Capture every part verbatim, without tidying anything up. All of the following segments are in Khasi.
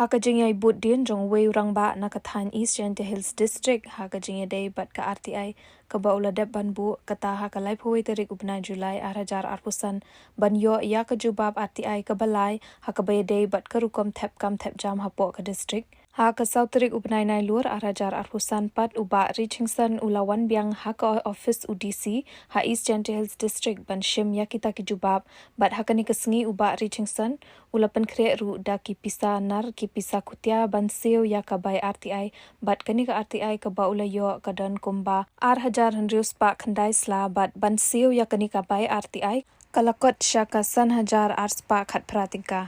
Ha ka jingïaibud dien jong uwei u rangbah na ka thaiñ East Jaintia Hills District ha ka jingïadei bad ka R T I kaba u la dep ban buh, kata ha ka laiphew wei tarik u bnai July ar hajar arphew san, ban ïoh ïa ka jubab R T I kaba lai ha kaba ïadei bad ka rukom thep kam thep jam hapoh ka district. Ha ka saw tarik u bnai Nailur ar hajar arphew san pat, u Bah Richingson u la wan biang ha ka office u D C ha East Jaintia Hills District ban shim ïa kita ki jubab, bad ha kane ka sngi u Bah Richingson u la pynkhreh ruh da ki pisa nar, ki pisa khutia ban siew ïa ka bai R T I, bad kane ka R T I kaba u la ïoh ka don kumba ar hajar hynriew spah khyndai sla, bad ban siew ïa kane ka bai R T I ka la kot sha ka san hajar ar spah khatphra tyngka.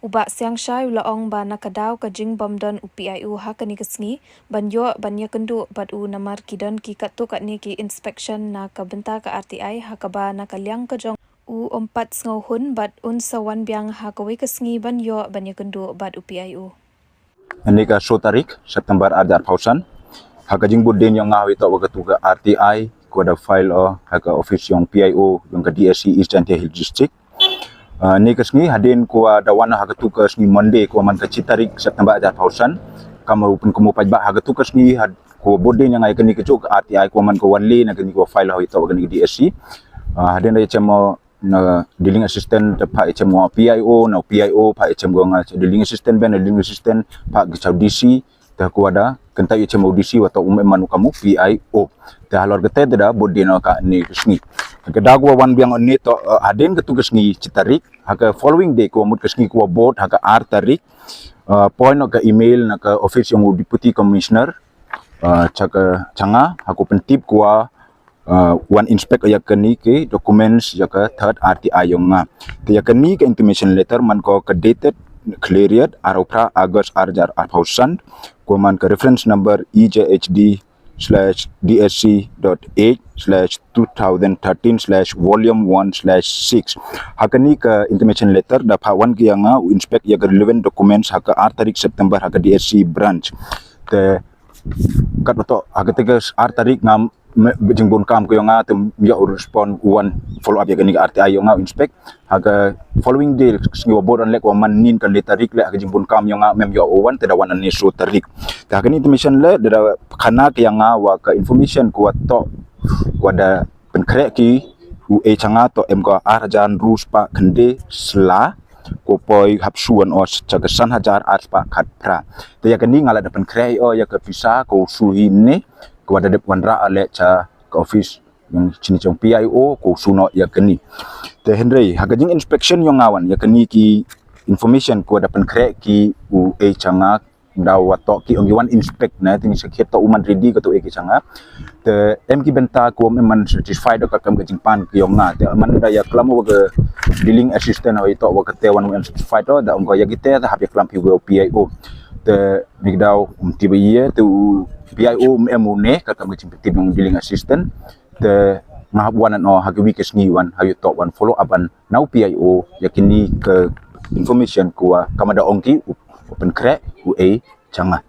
U Bah Siangshai u la ong ba na ka daw ka jingbym don u P I O ha kane ka sngi ban ïoh ban ïakynduh bad u, namar ki don ki katto katne ki inspection na ka bynta ka R T I ha kaba na ka liang ka jong u um pat sngewhun bad un sa wan biang ha kawei ka sngi ban ïoh ban ïakynduh bad u P I O. Ane ka saw tarik September ar hajar arphew san, ha ka jingbud dien jong nga ha ïa toh wa katu ka R T I ko da file o ha ka office jong P I O jong ka D S C East Jaintia Hills District. Ah, ane ka sngi hadien ko da wan ha katu ka sngi Monday ko man ka shi tarik September ar hajar arphew san, kam u pynkumo paidbah, ha katu ka sngi had ko bud dien jong nga ïa kane ka juh ka R T I ko man ko wan leh na kane ko file ha ïa toh wa kane ka D S C. Ah, hadien da ïa chem o na dealing assistant te phah ïa chem wa P I O, na P I O phah ïa chem ko nga dealing assistant, ben na dealing assistant phah ki cha D C, te ko da kynta ïa chem wa D C wa toh um em man u kam u P I O. Te halor kata te da bud dien o kane ka sngi. Ka da ko wan biang ane toh, eh, hadien katu ka sngi shi tarik, ha ka following day ko mut ka sngi ko bud ha ka ar tarik, eh, point o ka email na ka office jong u Deputy Commissioner, eh, cha ka cha nga ha ko pyntip ko wa, uh, wan inspect ïa kane ki documents ïa ka third R T I jong nga. Te ïa kane ka intimation letter man ko ka dated Khliehriat, arphew phra August ar hajar arphew san, ko man ka reference number E J H D slash D S C dot eight slash two thousand thirteen slash volume one slash six. Ha kane ka intimation letter da phah wan ki ïa nga u inspect ïa ka relevant documents ha ka ar tarik September ha ka D S C branch. Te kat wa toh ha kata ka ar tarik ngam, me, jingbun kam ka jong nga te ym ïoh u respond, u wan follow up ïa kane ka R T I jong nga u inspect. Ha ka following day, sngi wa bud wan leh ko man nin ka le tarik leh, ha ka jingbun kam jong nga mem ïoh u wan, te da wan ane saw tarik. Te ha kane intimation letter da khana ka ïa nga wa ka information ko wa toh wa da pynkhreh ki u ei cha nga toh em ko ar hajar hynriew spah khyndai sla, ko poi hap shu wan o cha ka san hajar ar spah khatphra. Te ïa kane nga la da pynkhreh o ïa ka pisa ko shu hi ne, ko wa da dep wanrah leh cha ka office jong chini jong P I O ko shu noh ïa kane. Te hynrei ha ka jing inspection jong nga wan ïa kane ki information ko wa da pynkhreh ki u ei cha nga, da wa toh ki ong ki wan inspect na, te ngi sa khiet toh u man ready kato ei ki cha nga. Te em ki bynta ko em man satisfied ka kam ka jingpan ki jong nga. Te man da ïa klam wa ka dealing assistant o ïa toh wa kata wan em satisfied o, da ong ko ïa kita da hap ïa klam phi wa P I O. Te ngi daw um tip ïa te u P I O um em u ne ka kam ka jingpyntip jong dealing assistant. Te nga hap wan no ha ki wi ki sngi wan ha ïa toh wan follow up ban na u P I O ïa kine ka information ko wa kama da ong ki u pynkhreh u ei cha nga.